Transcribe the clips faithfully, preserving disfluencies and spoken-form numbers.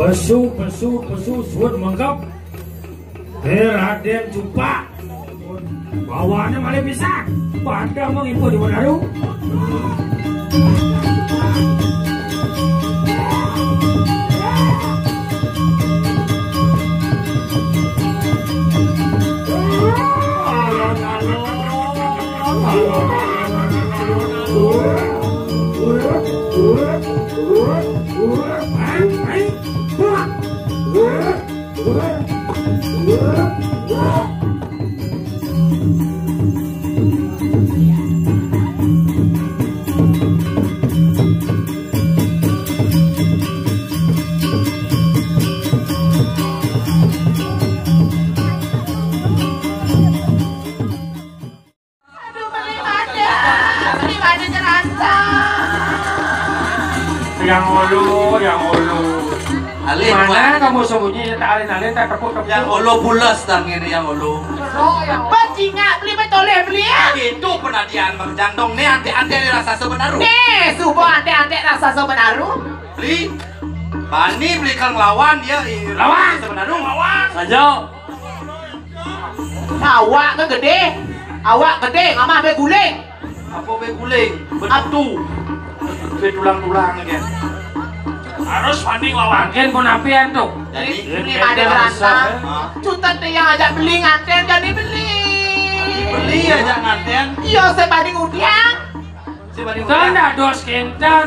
Pesu, pesu, pesu, suud mengkep. Eh, Raden Cupak. Bawaannya malah bisa. Pada mengimpun di Menaru. Aduh, beli mada, beli mada jerantang. Yang ulu, yang ulu. Alih, mana kamu sembunyi? Ya, tak alih-alih, tak tepuk-tepuk. Yang ulu pules tang ini, yang ulu. Bajingan, beli betoleh beli ya. Itu penadian Bang Jandong nih, anti-anti rasa sebenaru. Nih, subuh anti-anti rasa sebenaru. Beli, bani beli kang lawan dia. Lawan sebenaru. Lawan. Saja. Nah, awak kan gede. Awak gede, ngamah be guling. Apa be guling? Betu. Be tulang-tulang kan. Harus banding lawan. Makin pun apian tuh. Jadi, ini ada berantem. Cutet deh yang ajak beli nganten jadi beli. Beli aja nganten. Iya, saya banding udiang. Kan dah dos kenten.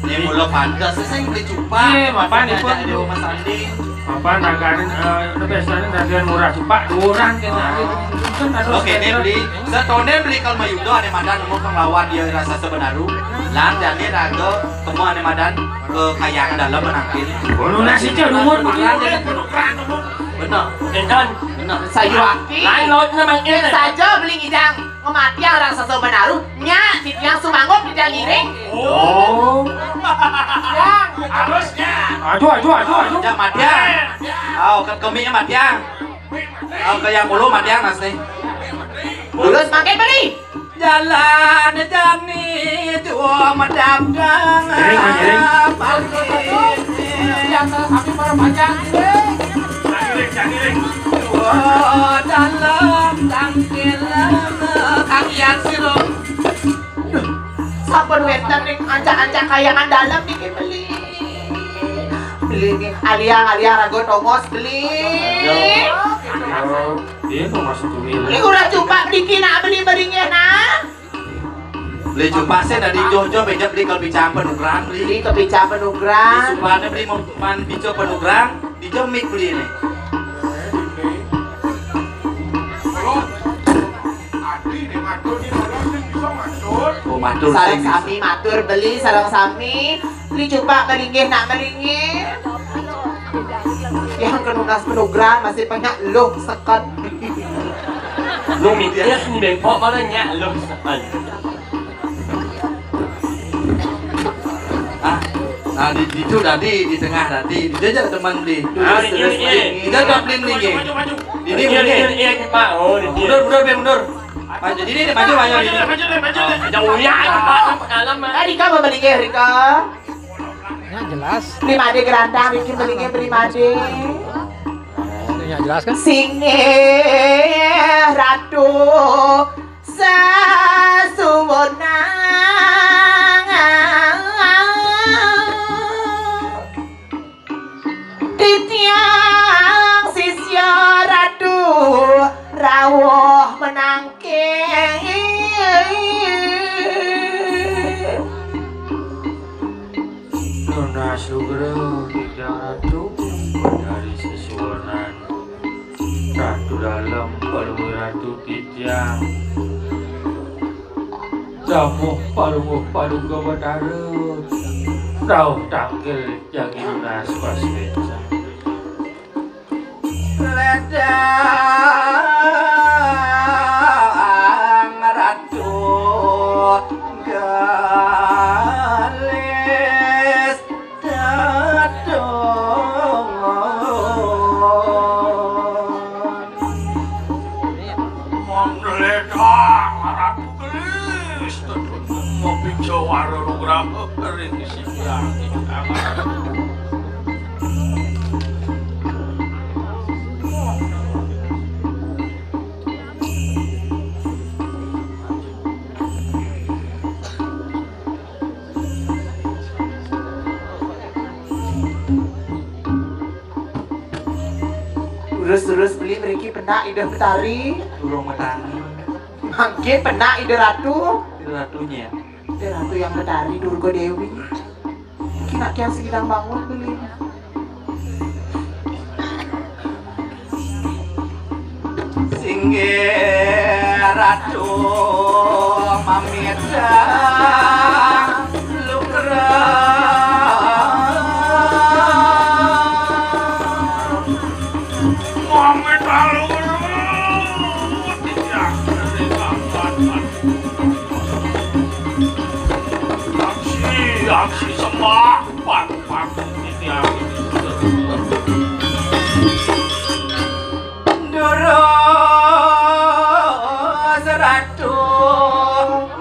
Ini mula pantas sih sing beli cupak. Iya, mapan itu. Ada Mas Andi. Mapan raganin, eh, itu biasanya raganin murah cupak, dua orang kena. Kan ada dos kenten. Oke, ini beli. Setone beli kalau Mayudo ada madan nemu kang lawan dia rasa sebenaru. Lan jani raga temu ada madan ke kayang dalam menangkil. Kono nasi cah dumun begini. Bener. Kenten. Bener. Sayuwakti. Lain lautnya makin. Saja beli ngidang. Ngematiang raksasa Banaru, nya titiang sumanggup titiang ngiring. Oh. Yang. Harusnya. Aduh, aduh, aduh, aduh. Nya matiang. Oh, ke kemiknya matiang. Oh, ke yang ulu matiang nas nih. Terus makin beli. Jalan jani dua madam. Ngiring, ngiring. Yang salah satu para panjang. Ngiring, ngiring. Wah, dalam tangkil kakian sirong. Sampun wénten ning ancak-ancak kayangan dalem niki beli. Beli nih, aliang-aliang raga tongos beli. Iya, tongos itu beli. Beli urang cupak beli kina beli beringin nah. Beli cupak sih tadi joh-joh beja beli kepicang penugrang beli. Beli kepicang penugrang. Beli supane beli mau man bica penugrang. Dijemik beli ini. Oh, matur. Sareng sami matur beli, sareng sami beli cupak melinggih nak melinggih. Yang kenunas penugrang masih banyak luh seket. Lu mikir sih bengkok mana nyak luh seket. Ah, nah di situ tadi di tengah tadi, dia aja teman beli. Ah, ini, ini, ini. Kita udah beli nih. Ini, ini, ini, ini, Pak. Oh, ini. Mundur, mundur, Bang, mundur. Maju, ini, ini, maju, maju, ini. Maju deh, maju deh. Ada uya ini, Pak, pengalaman. Tadi kamu beli ke Rika? Ya, jelas. Beli made gerantang, bikin beli ke beli made. Ini yang jelas kan? Singgih Ratu Sasuwunang titiang sisya Ratu rawuh menangke. Nunas lugra titiang Ratu, dari sesuwunan Ratu Dalem, Palungguh Ratu titiang. Damuh Palungguh Paduka Batara, rauh tangkil jagi nunas paswécan. Ledang Ratu Galis Dadongon. Mangledang Ratu Gelis Dadongon. Mapijawara nugraha ring sibah. Terus-terus beli mriki penak Ida Betari. Durung metani. Mangke penak Ida Ratu. Ida Ratu nyén. Ida Ratu Hyang Betari Durga Dewi. Iki nak kian sing idang bangun beli. Singgih Ratu Mamit Lugra. Mamit Lugra. Tidak dari kapan. Aksi, aksi sembah. Durus Ratu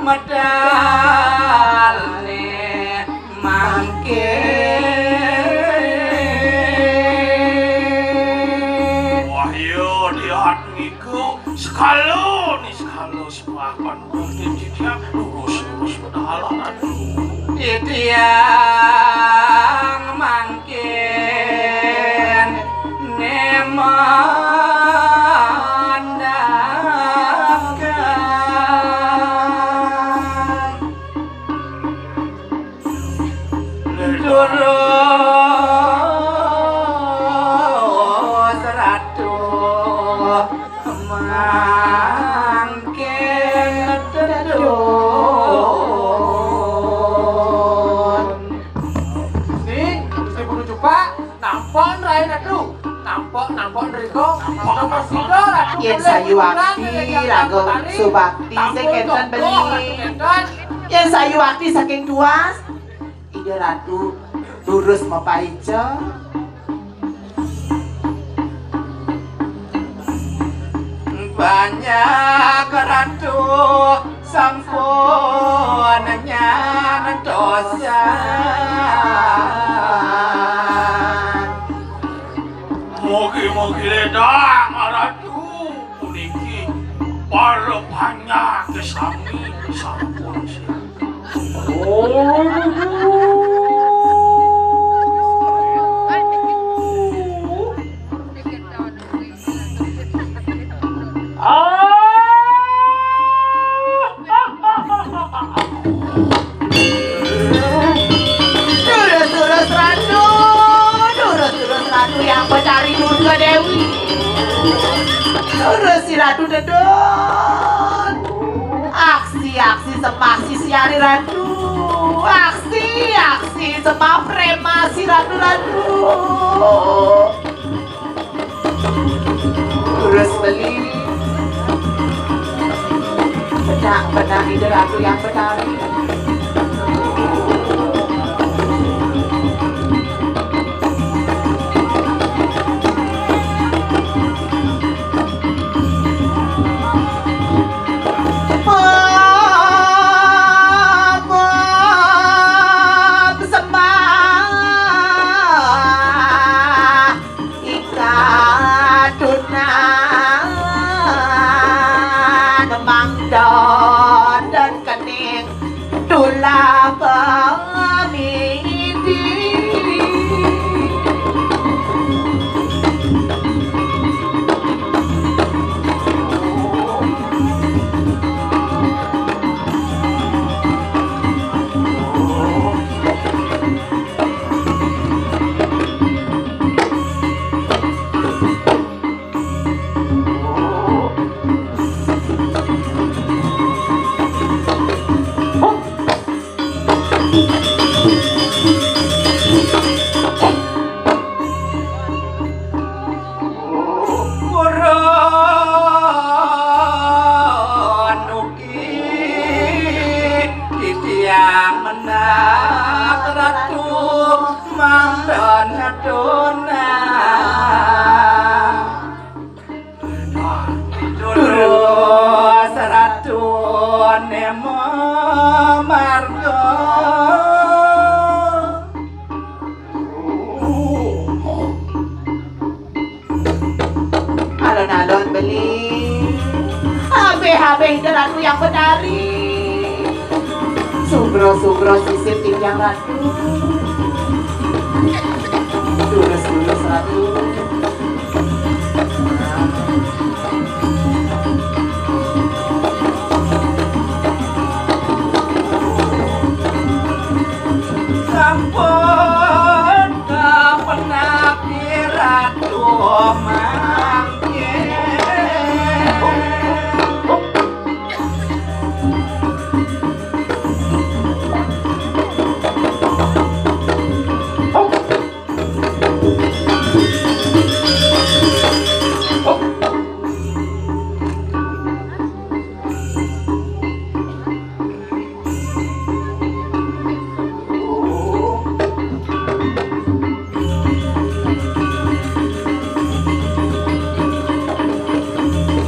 medal mangke. Wahyu diat niku sekalo ni sekalo sembah. Titiang lurus-lurus pedalanan. Titiang mangkin nemandhaken. Durus Ratu mangkin tedun. Ni, Gusti Putu Cupak, nampok rai Ratu. Nampok, nampok nriko. Nampok, nampok. Sida Ratu. Yén sayuwakti raga subakti sing kénten beli. Yén sayuwakti saking tuas, Ida Ratu durus mapaica. Banyak Ratu sampun nyantosan. Mugi-mugi ledang Ratu. Puniki para panjake sami sampun siap. Durus-durus Ratu, durus-durus Ratu Hyang Betari Durga Dewi. Durus si Ratu tedun. Aksi-aksi sembah sisiari Ratu. Aksi-aksi sembah prema si Ratu, Ratu. Durus beli. Pedang-pedang Ida Ratu Hyang Betari. Pop, pop, sembah. Ikatunan mangda dan kening tulah pamidi. Purun ugi titiang menat Ratu manten tunah. Durus Ratu nema marga. Alon-alon beli. Habih-habih Ida Ratu Hyang Betari. Sugro-sugro sisip titiang Ratu. Durus-durus Ratu.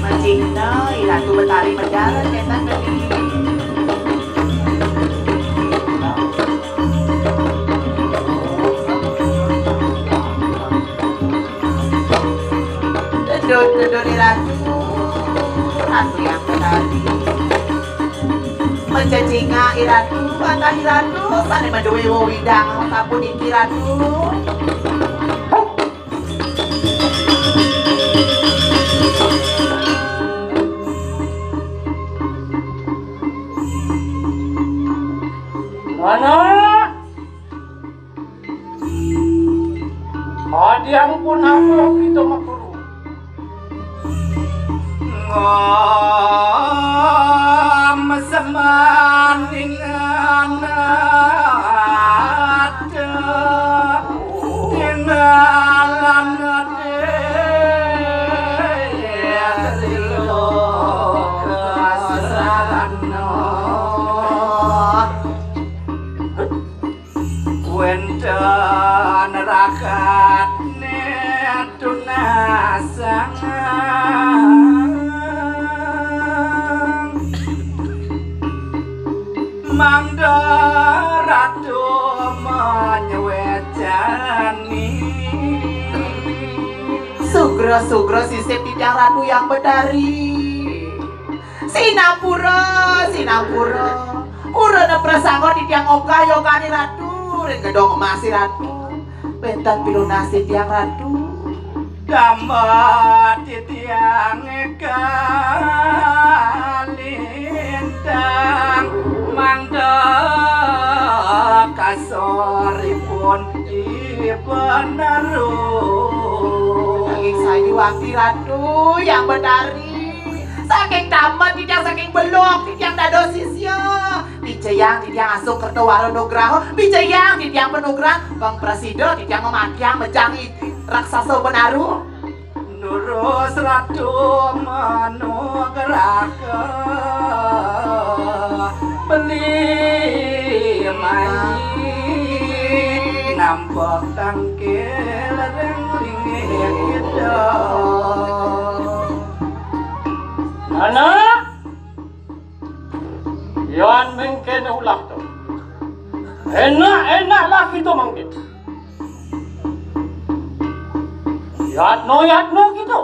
Majingna, I Ratu Betari medal, kénten tadi. Dedun, dedun I Ratu, Ratu Hyang Betari. Menjanjinga I Ratu, antah I Ratu sané madué wewidang sapuniki Ratu. Mana? Adiang pun aku kita makuru. Ngam semaning anata tinggalan deh triloka sarana. Wénten rakatné tunasang mangda Ratu manyuécani. Sugra-sugra sisip titiang Ratu Hyang Betari. Sinampura, sinampura. Purana prasangga titiang ogah yogané Ratu, ring gedong emas I Ratu. Wénten pinunas titiang Ratu. Damel titiang kalintang mangda kasoripun ibenaru. Saking sayu ati Ratu Hyang Betari. Saking tamet titiang, saking belog titiang dados sisya. Bijayang titiang asung kerta wara nugraha, bijayang titiang panugrahan, pang prasida titiang mamatiang mejang i raksasa benaru. Durus Ratu manugraha beli mai nampek tangkil ring linggih ida. Anak, yan mengkene ulah to. Enak-enak lah kita mangkin. Yatno, yatno kita.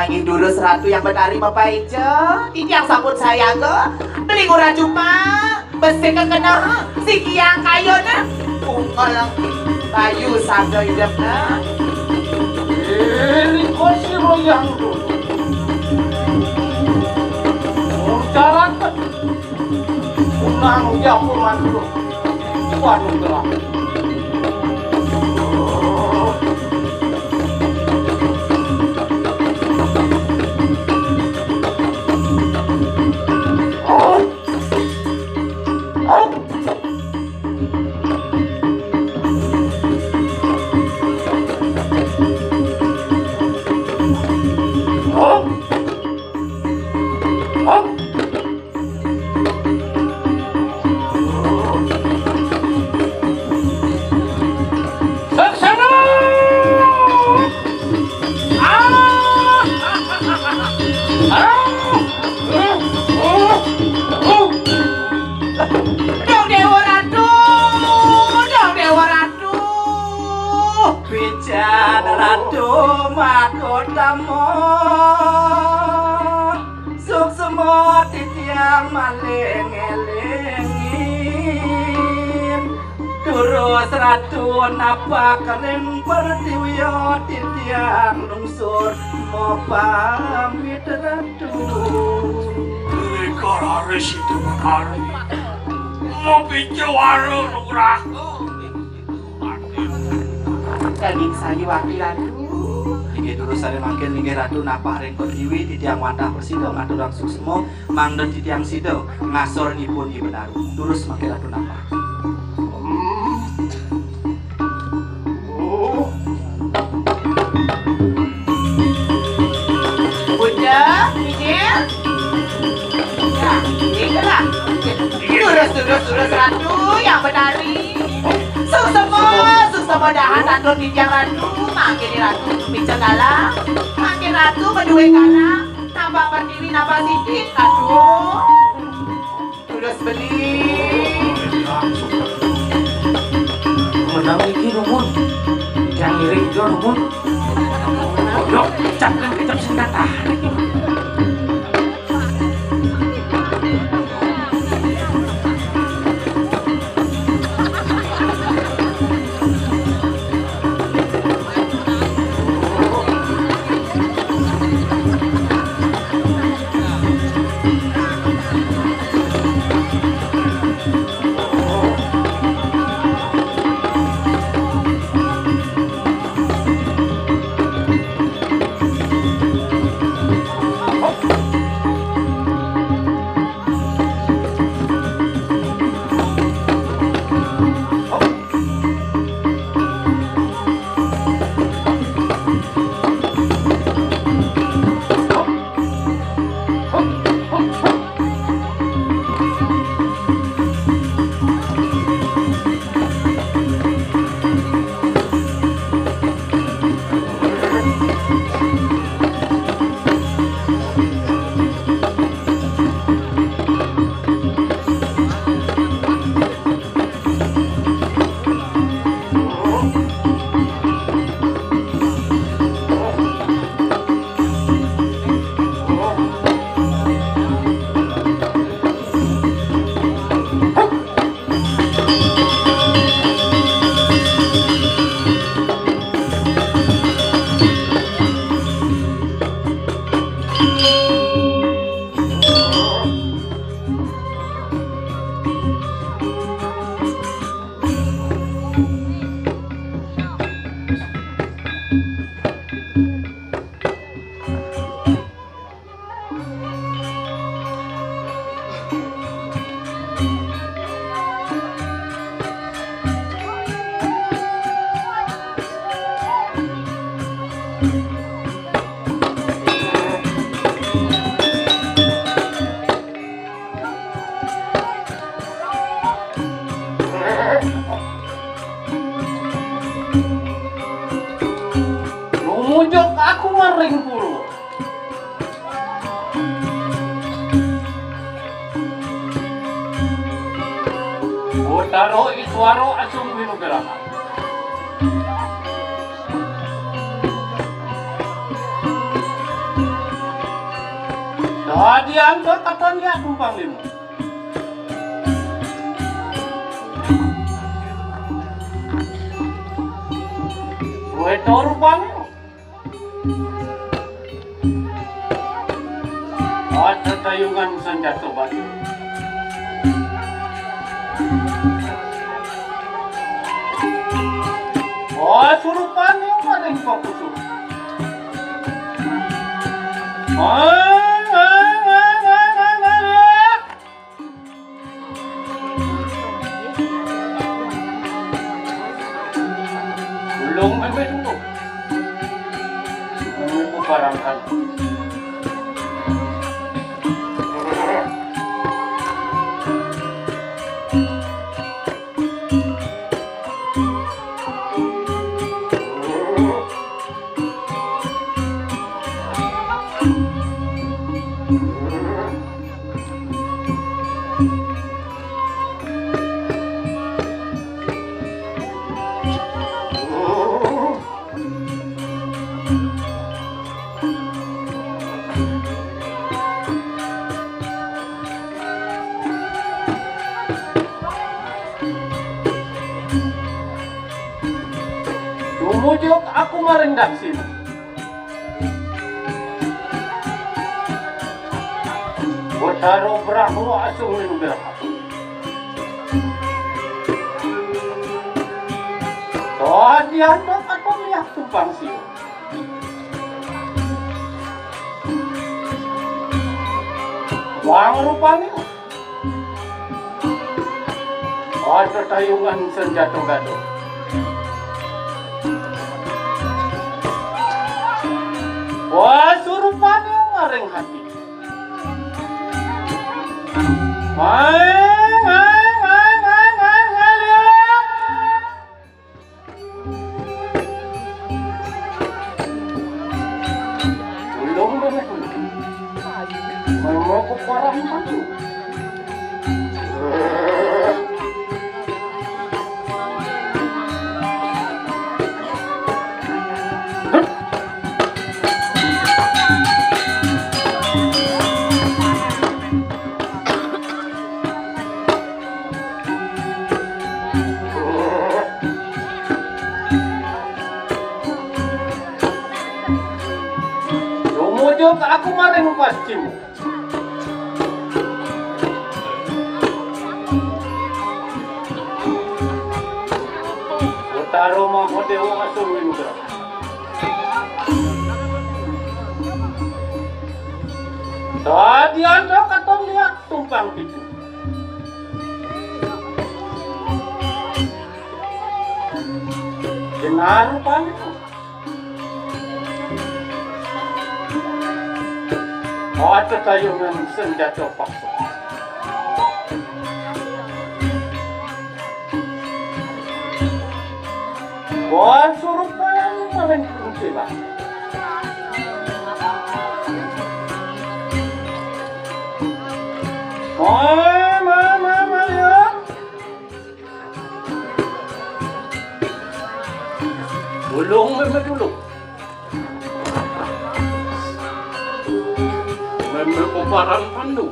Inggih durus Ratu Hyang Betari mapaica, titiang sampun sayaga, beli ngurah jumah, besik kekena, sikiang kayuna, unggal bayu sabda idepna. Iri kursi royang tu. Ucarakan. Unang uya pun mantu. Tuan Undra. Duh Déwa Ratu, duh Déwa Ratu. Pican Ratu Makutama. Suksma titiang malih ngélingin. Durus Ratu napak ring pertiwi titiang lungsur mapamit Ratu. Ri kararis itu menari. Mapica wara nugraha. Ning sangiwati Ratu. Inggih durus sare mangkin, inggih Ratu, napah ring Pertiwi, titiang wantah prasida ngaturang suksma mangda titiang sida ngasoripun I Benaru. Durus mangkin Ratu napah. Bunda, Inggih. Nah, itulah. Durus, durus, durus, Ratu, yang benari. Suksema, suksema dahat atur titiang Ratu, mangkin Ratu pica galah, mangkin Ratu madue galah, nambah Pertiwi, nambah siki, Ratu. Durus beli. Menang iki, Dumun. Jangan ngiring jo, Dumun. Yo, kecap kan, kecap sing kata. Lumujug aku maring pura. Betara Iswara asung winugraha. Dadian kekaton ya tumpang lima. Weta rupane. Ada tayungan senjata batu. Oh, surupane paling fokus. Ulung meme dulu. Menunggu barangkali. Dumujuk aku maring daksina. Betara Brahma asung ning gerah. Dadian to katon Tumpang siu. Wang rupane. Ada tayungan senjata gaduh. Wah, surupane maring hati. Main, main, main, main, main, main, lihat. Ulung banget. Mau ke parah itu. Tumuju aku maring pacimu. Utara Mahadewa Asur Winugra. Tadi anda kata lihat tumpang itu. Jenar rupanya. Ada tayungan senjata paksa. Wah, suruh kalian maling kunci lah. Mai, mai, mai, mai, ya. Ulung meme dulu. Meme kumparan pandu.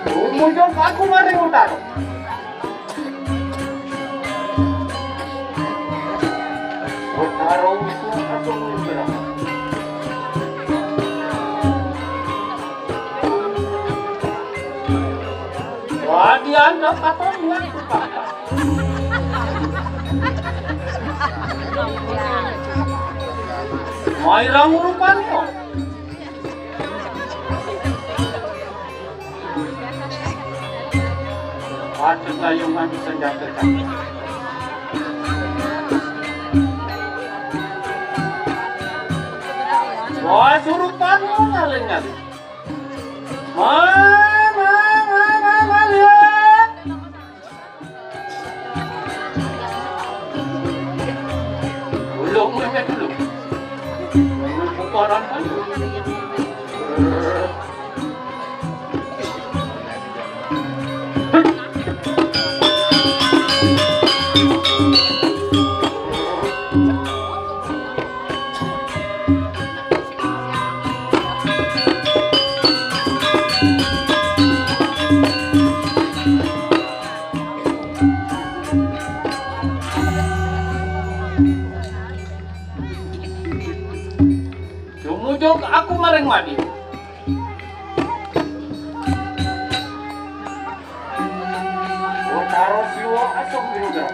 Umujung aku maring utara. Utara Wisnu aku maring utara. Wadian dapat lihat. Mairang rupanya. Ada gayungan senjata. Wah, surupan ngaling-ngaling. Mai, mai, mai, mai, mai, lihat. Ulung meme dulu. Meme kumparan kan. Tumuju aku maring madi. Utara siwa asung dingga.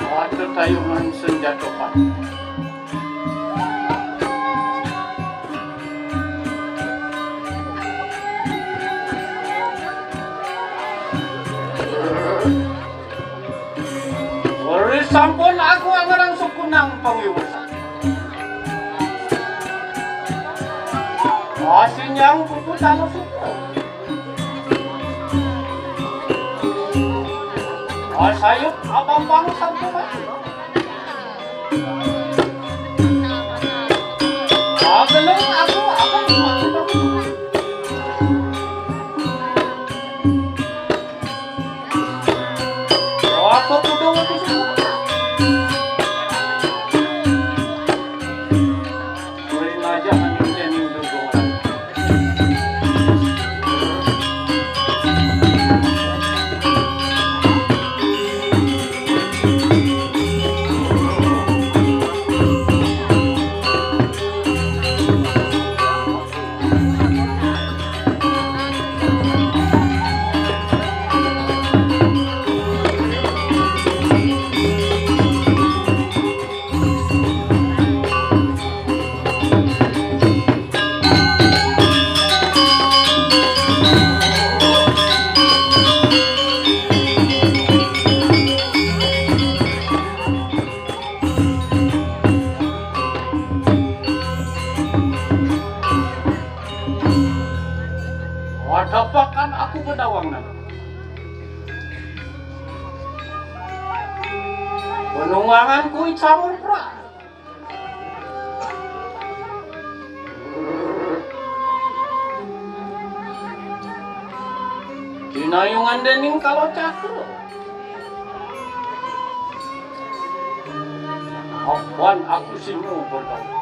Ada tayungan senjata panah. Ori sampun aku angarang sukunang pangiwasa. Asin yang kuku tanah suku. Asayup abang bangsa kuku. Ageleng aku akan dimaksud. Aku kudu waktu semua. Kuring aja hanya nyanyi udah doang. Wadapakan aku bedawang nan. Penunggangan kuit samudra. Dinayungan dening kala cakra. Apan aku sing bertemu.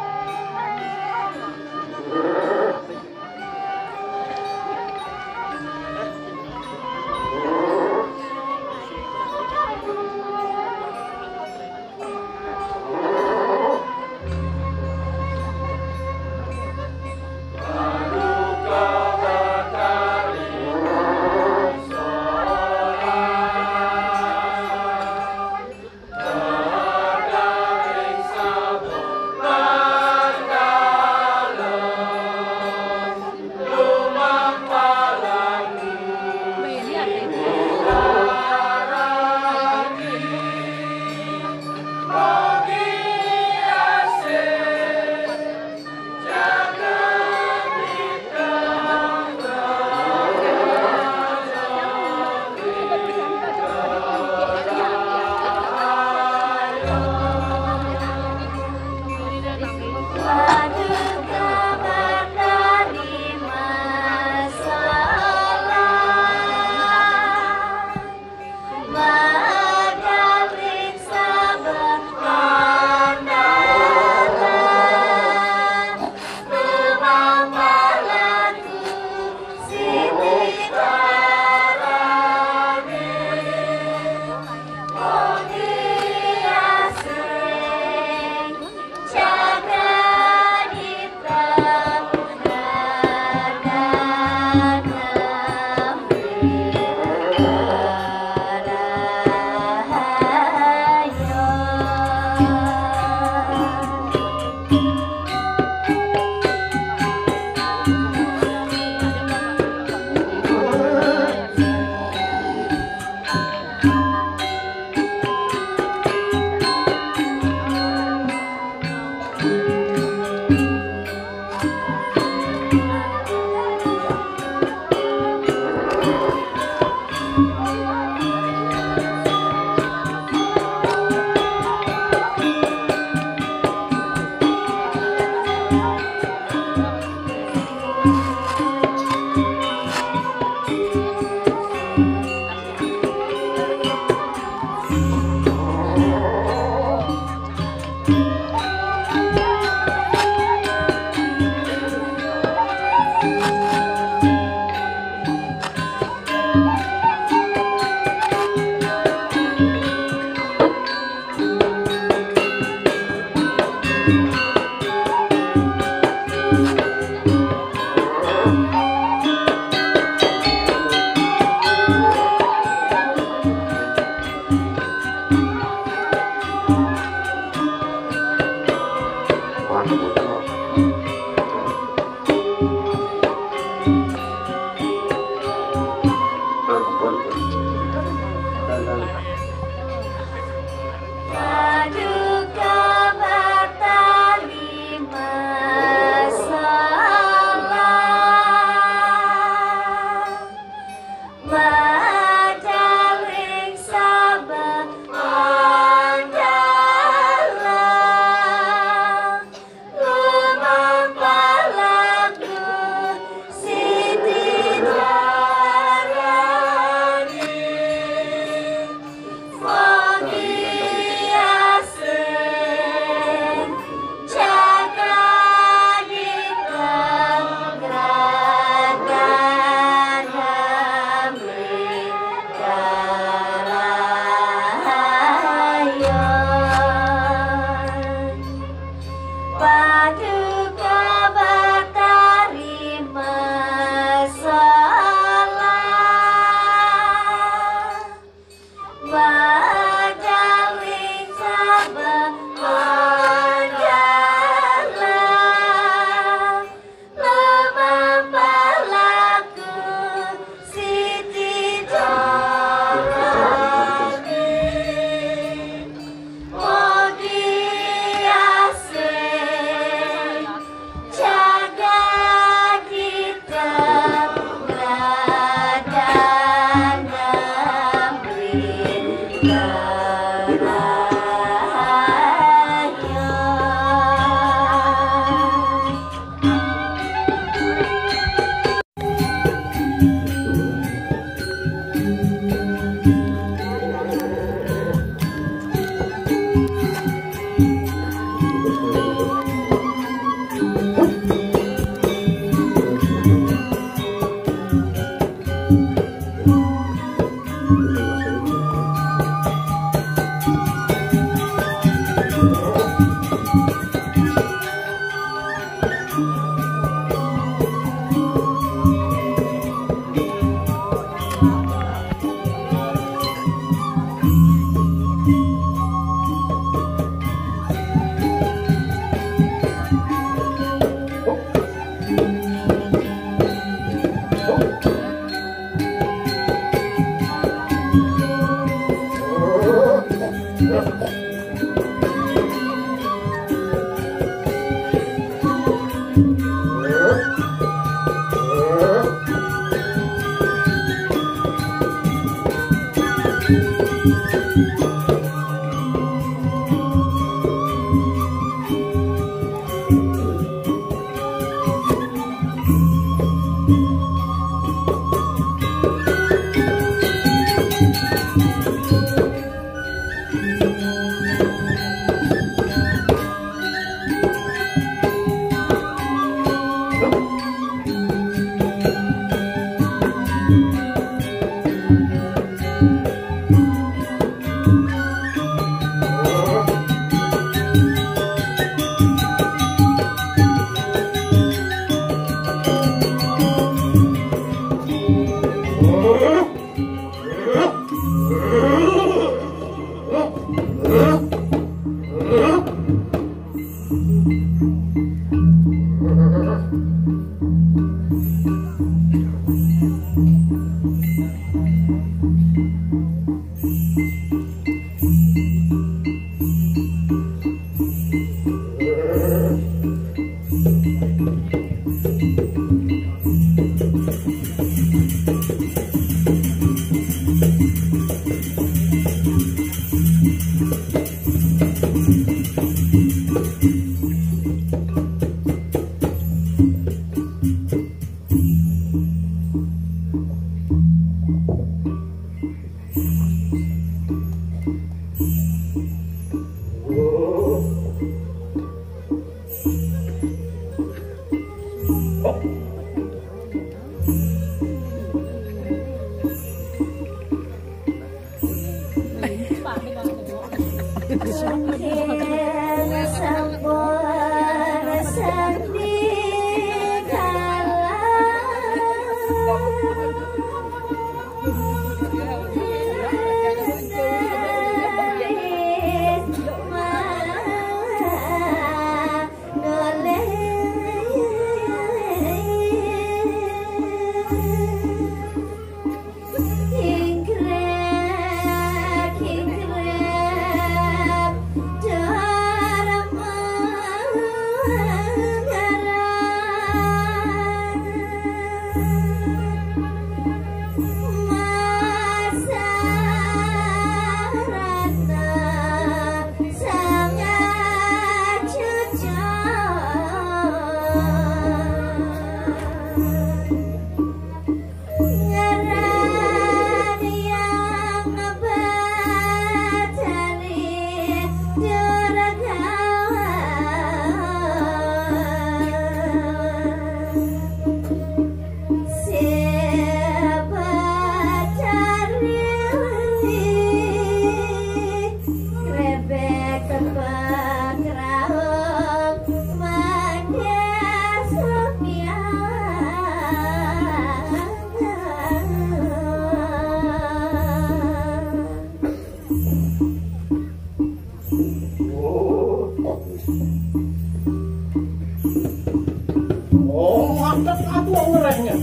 Oh,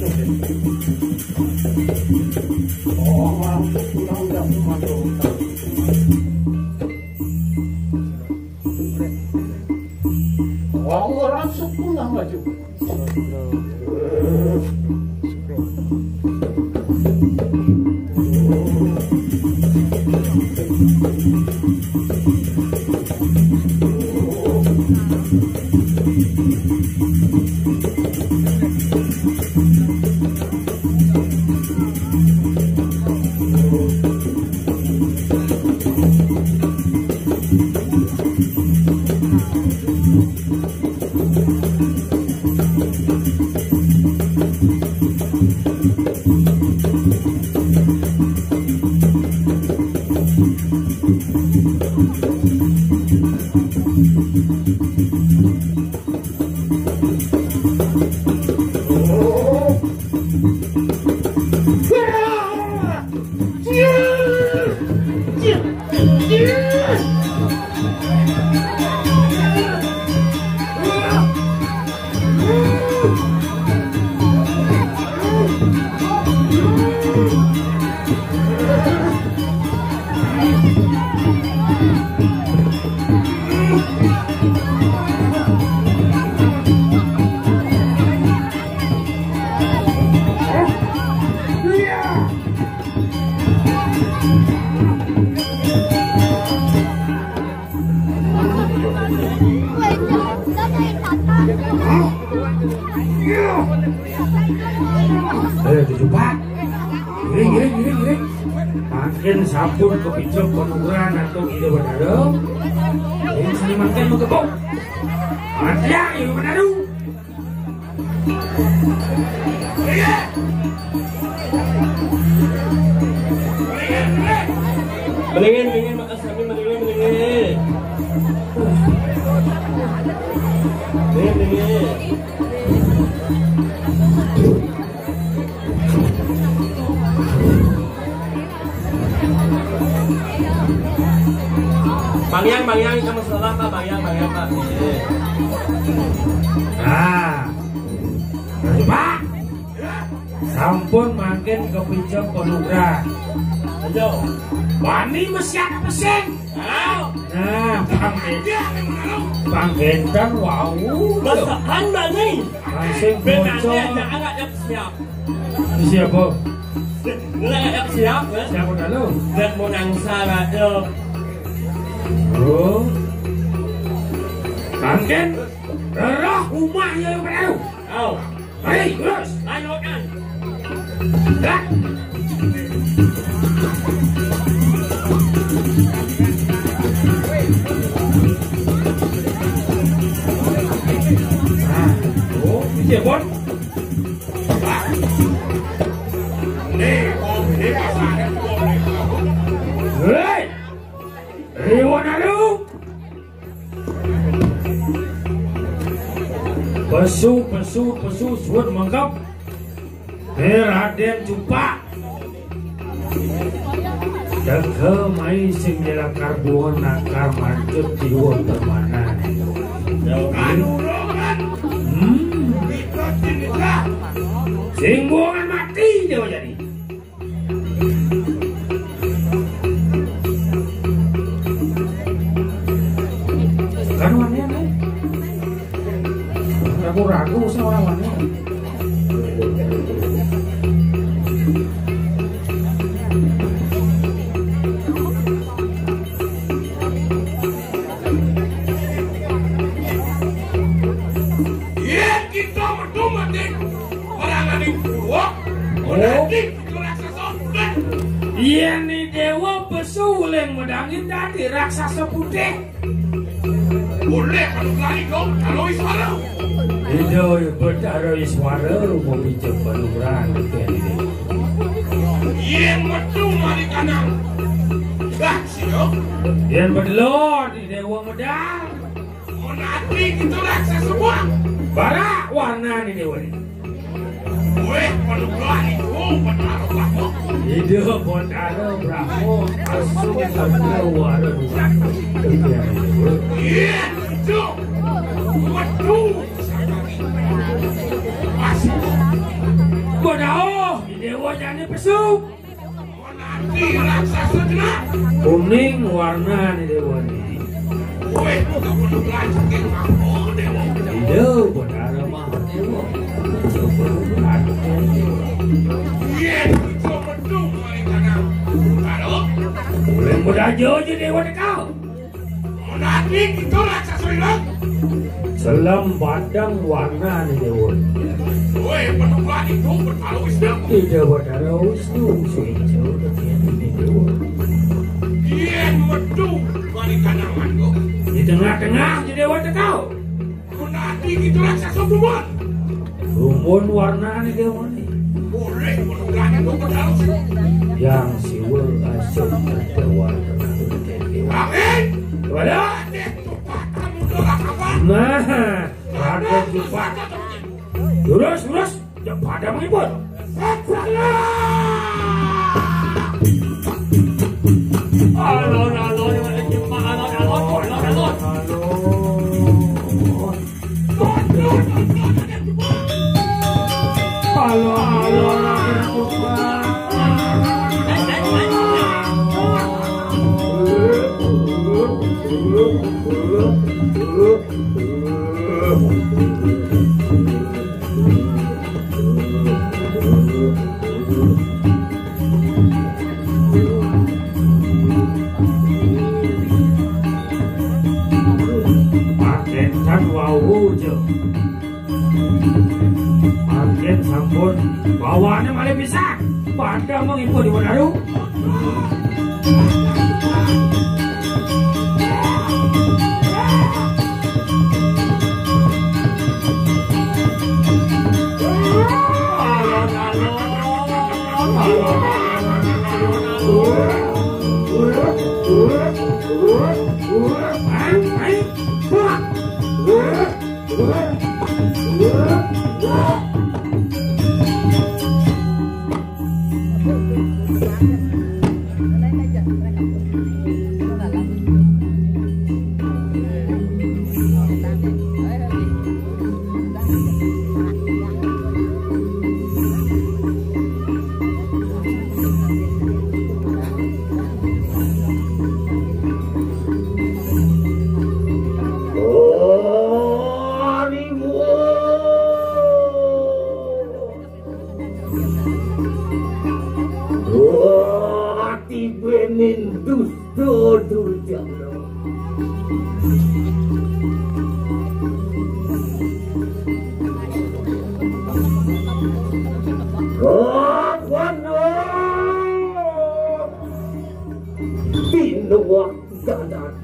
masuk pulang dah, masuk. Oh, masuk pulang baju. Eh, tujuh, Pak. Giring, giring, giring, giring. Mangkin sampun kapicep panugrahan antuk Ida Batara. Ing sane mangkin makepung. Matiang Ida Batara. Mendingan, mendingan, makasami, mendingan, mendingan. Mendingan, mendingan. Bang Yang, Bang Yang, kamu salah, Pak. Bang Yang, Bang Yang, Pak. Nah. Pak. Sampun mangkin kapicep panugrahan. Ayo. Wani mesiat pesing. Nah, pang-, panggentan wau. Masakan bani. Langsung bocor. Siapa? Siapa, ya? Siapa dah lu? Dan mau nang salah, yo. Oh. Mangkin rerah umah ya, Pak. Oh. Hei, terus. Lanjutkan. Dah. Nah, oh, ini ya, Bon. Nih, Om, ini pasangan. Hei! Riwanaru! Pesu, pesu, pesu, suud mengkep. Eh, Raden Cupak. Jaga mai sing nyelakar buah nakar mancut jiwa permanan. Hmm. Sing buangan mati dia jadi. Kan wani, eh? Ragu-ragu sama wani. Yén kita metu mati, orang aning dua, oh. Nanti kita raksasa ompet. Yén ni dewa pesu uling medangin dadi raksasa putih. Boleh menunggangi kau, kalau suara. Ida Betara Iswara mawija panugrahan kene. Yén metu mari kanang. Dah, siap. Yén bedelo di dewa medal. Menatri kita raksasa buang. Barak warna ni dewa ni. Weh, panugrahan itu, Betara Brahma. Ida Betara Brahma, asuh Betara Wara dua. Iya, itu. Waduh. Masuk. Padauh, Déwa jani pesu. Monati raksasa jenak. Kuning warnané Déwa né. Wéh, kuda-kuda saking apa, Déwa? Ida Batara Mahadéwa. Coba perhatikan, Déwa. Yén ijo metu maring tanah. Karo? Ulih mudaja aja Déwa teka. Monati kita raksasa ira. Selem padang warnané Déwa. Wéh, penuhan itu bertaruh Wisnu. Ida Batara Wisnu, suci, udah Déwa. Yén metu maring tanah manduk. Di tengah-tengah aja Déwa teka. Menati kita raksasa bumbon. Bumbon warnané Déwa né. Boleh menunggangi bumbon terus. Yang siwa asa Déwa. Amin. Kepada. Nah, ada juga. Lurus, lurus. Ya, pada menghibur. Alon, alon, alon, alon, alon, alon. Alon, alon, alon. Paten kan wau, Cuk. Paten sampun bawané malih pisan. Padha mengipun Déwa Daru. Ati bening dusta durjana. Kapan tinuwak dadan.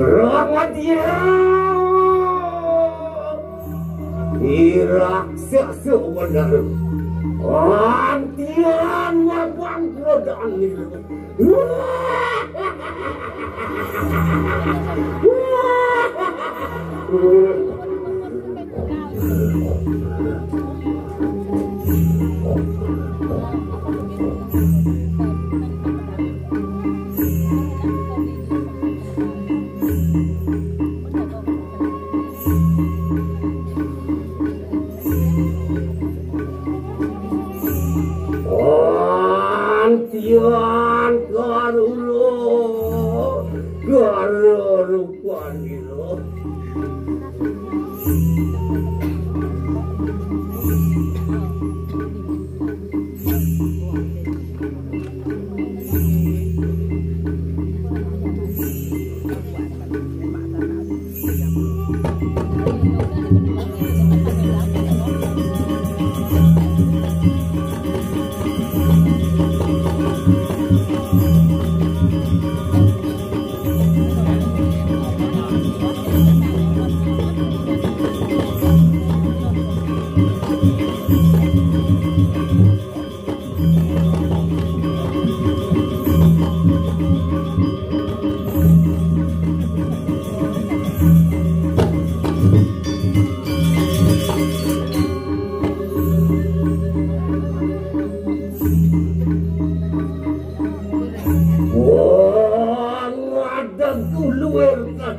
Berawadya iraksasa bener. Antian wabang kerodan niru. Antian karula, karo rupanira.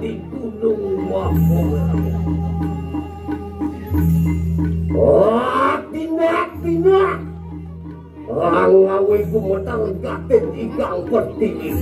di Gunung Mawar. Oh, tindak, tindak. Angawe gumetar gatin ikang pertiwi.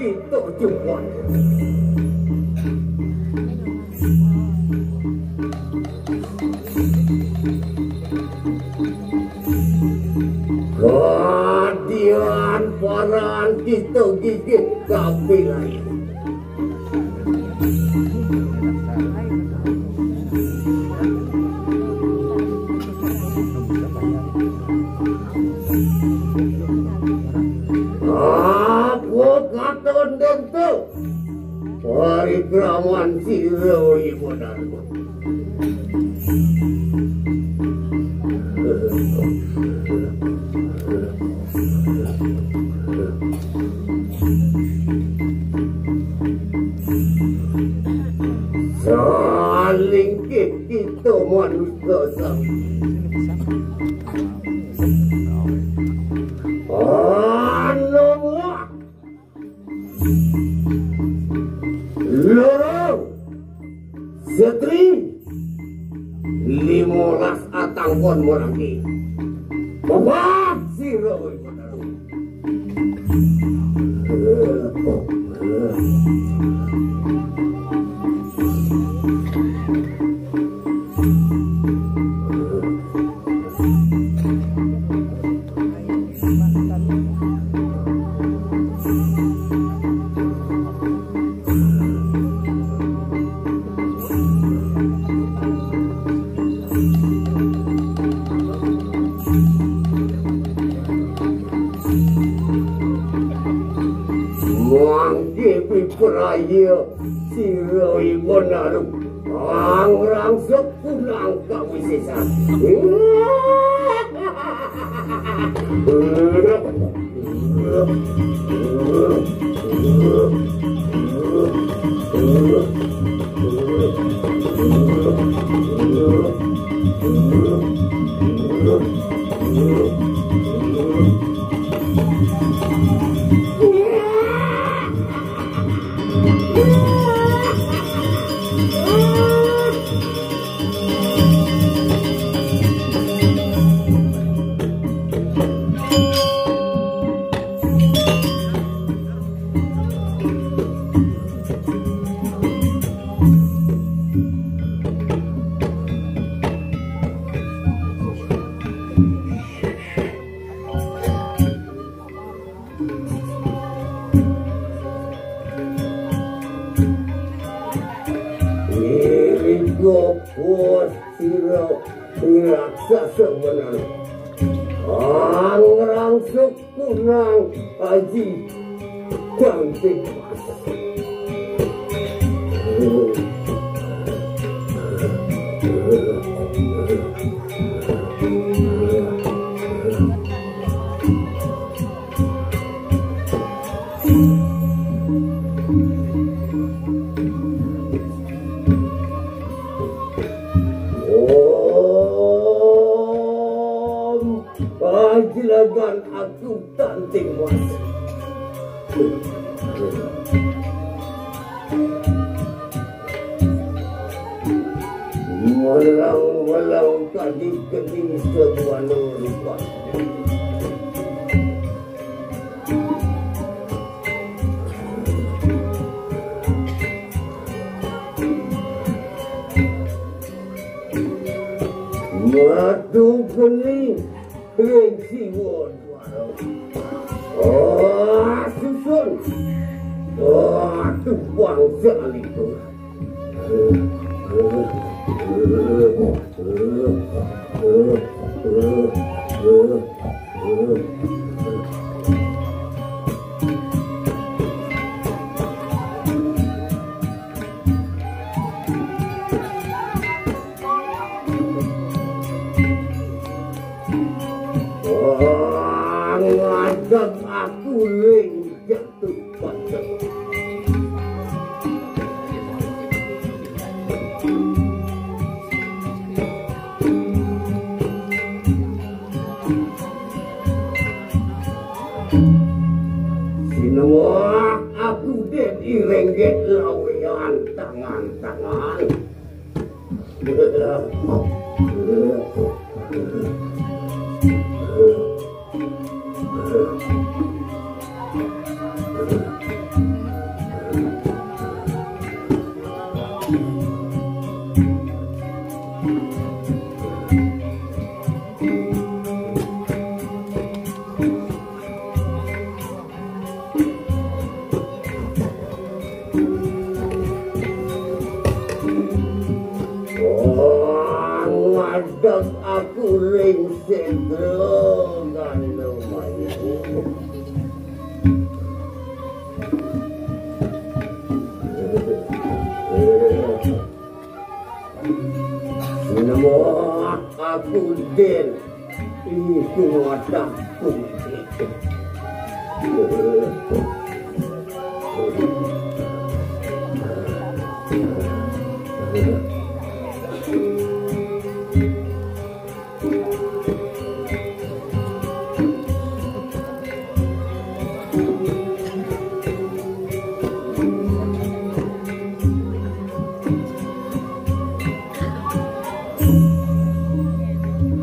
Kita jumpa. Kadian paran kita gigit kapi lain. Aku katon dento. Parikraman sira ibu dharma. Saling kita manusia sami. Anu, loro, setri, limolas atangkon merangki. Babat sira. Mangke pipraya sira ibu naru. Angrangsuk kunang kawisesan. Ngiring gopos sira raksasa menang. Angrangsuk kunang aji cantik. Dagan aku tanting mas. Malang-malang tadi kening sebuah rupa. Madu geni ring siwa dwara. Oh, susun. Oh, tuh bangsa itu. Ngadeg aku ring jatuh pacet. Sinuwun aku den irengget lawean tangan-tangan. Oh, ngadeg aku ring sedro gandum ayu. Nemu aku den. Iku wadah kuwi.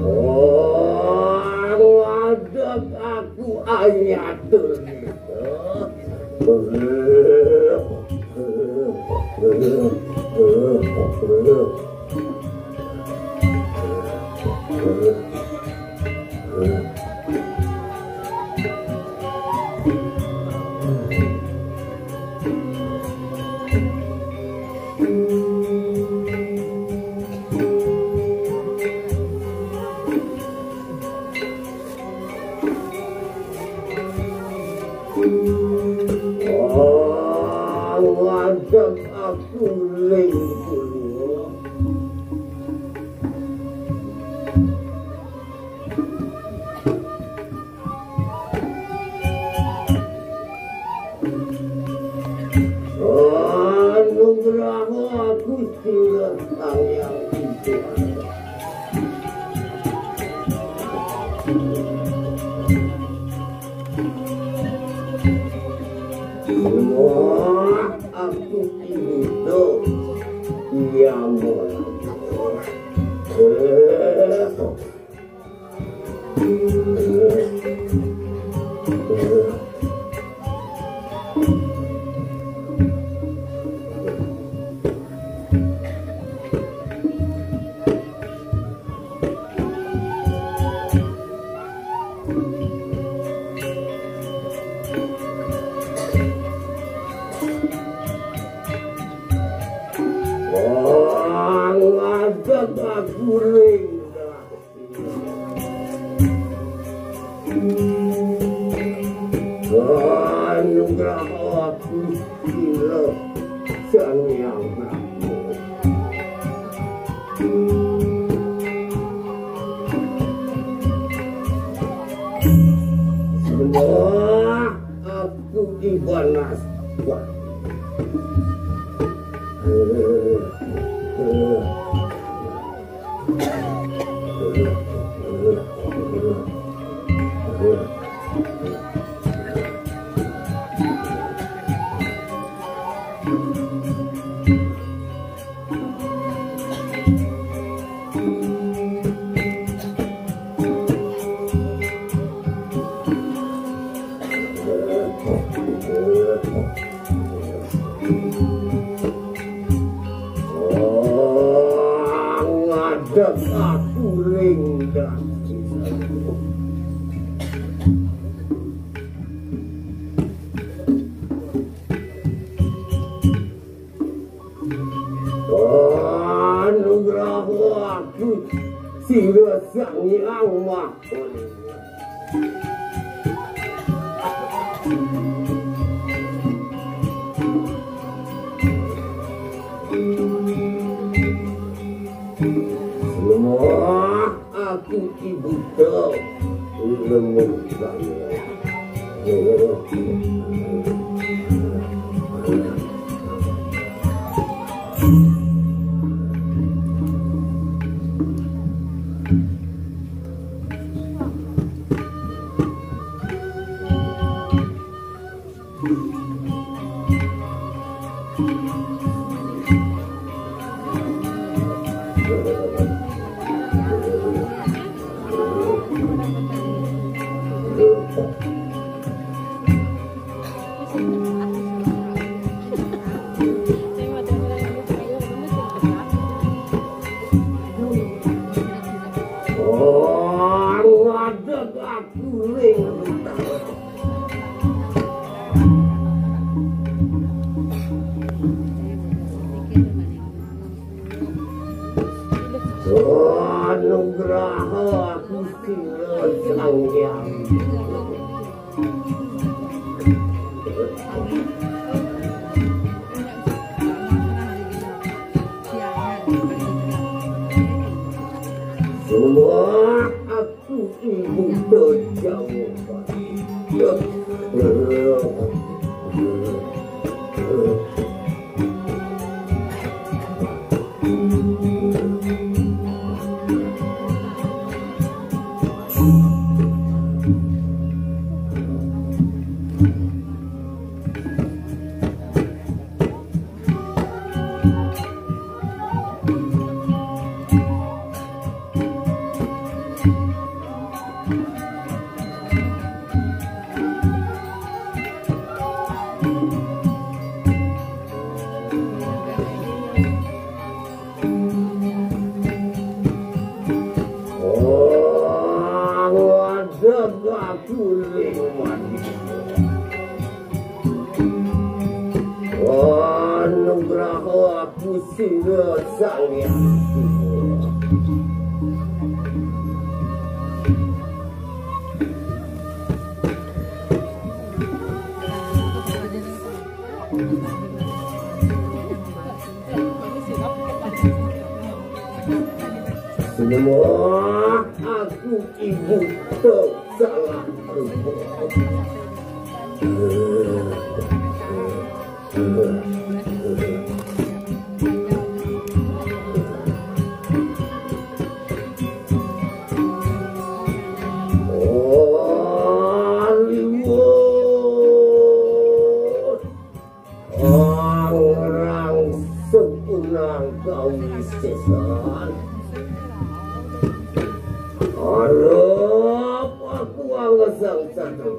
Oh, ngadeg aku ayatul. Oh, ngadeg aku ring kula. Anugraha Gusti Sang Hyang Widhi Wasa. Semua aku ini tuh, ya, mau. Wah, ngadeg aku ring. Anugerah aku sila Sang Hyang Prabu. Semua aku ibanas. Aku ring dadi. Anugraha aku sira Sang Hyang Maha. Lemah aku ibu tak lemah saya. Oh, ngadeg aku ring. Anugraha aku sira Sang Hyang. Semua aku ibu terjawab. Oh, ngadeg aku ring mati. Anugraha aku sira Sang Hyang Siwa. Semua aku ibu tak salah perbuat. Hollywood. Orang sepulang kau sesan. Harap aku angesang satu.